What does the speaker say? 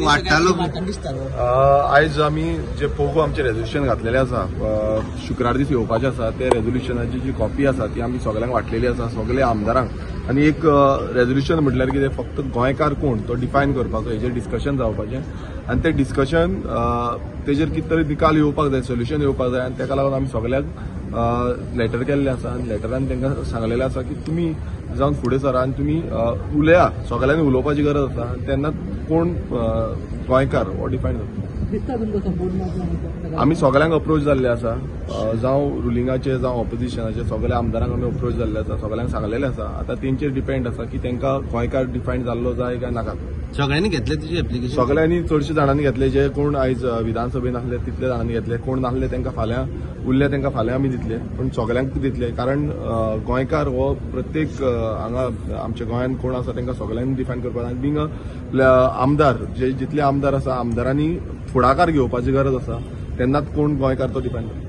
वाडटालो. आयज आमी जे पोगो आमचे रेजोल्युशन घातलेले आसा, शुक्रार दीस येवपाचे आसा, ते रेजोल्युशनाची जी कॉपी आसा ती आमी सगळ्यांक वांटलेली आसा, सगळे आमदारांक. आनी एक रेजोल्युशन म्हटल्यार कितें, फक्त गोंयकार कोण तो डिफायन करपाचो, हेजेर डिस्कशन जावपाचें आनी तें डिस्कशन तेजेर कितें तरी निकाल येवपाक जाय, सोल्युशन येवपाक जाय. आनी तेका लागून आमी सगळ्यांक लेटर केल्लें आसा आनी लेटरान तांकां सांगलेलें आसा की तुमी जावन फुडें सरा आनी तुमी उलया, सगळ्यांनी उलोवपाची गरज आसा आनी तेन्ना कोण गोंयकार हो डिफायन जाता. आमी सगळ्यांक अप्रोच जाल्ले आसा, जावं रुलिंगाचे जावं ऑपोजिशनाचे, सगळ्या आमदारांक आमी अप्रोच जाल्ले आसा, सगळ्यांक सांगलेलें आसा. आतां तेंचेर डिपेंड आसा की तांकां गोंयकार डिफायन जाल्लो जाय काय नाका. सगळ्यांनी घेतले तुजी एप्लिकेशन? सगळ्यांनी, चडशे जाणांनी घेतले, जे कोण आयज विधानसभेन आसले तितले जाणांनी घेतले, कोण नासले तांकां फाल्यां उरले तांकां फाल्यां आमी दितले, पूण सगळ्यांक दितले. कारण गोंयकार हो प्रत्येक हांगा आमच्या गोंयांत कोण आसा तांकां सगळ्यांनी डिफायन करपाक. आनी बींग आमदार, जे जितले आमदार आसा आमदारांनी फुडाकार घेवपाची गरज आसा, तेन्नाच कोण गोंयकार तो डिफायन करता.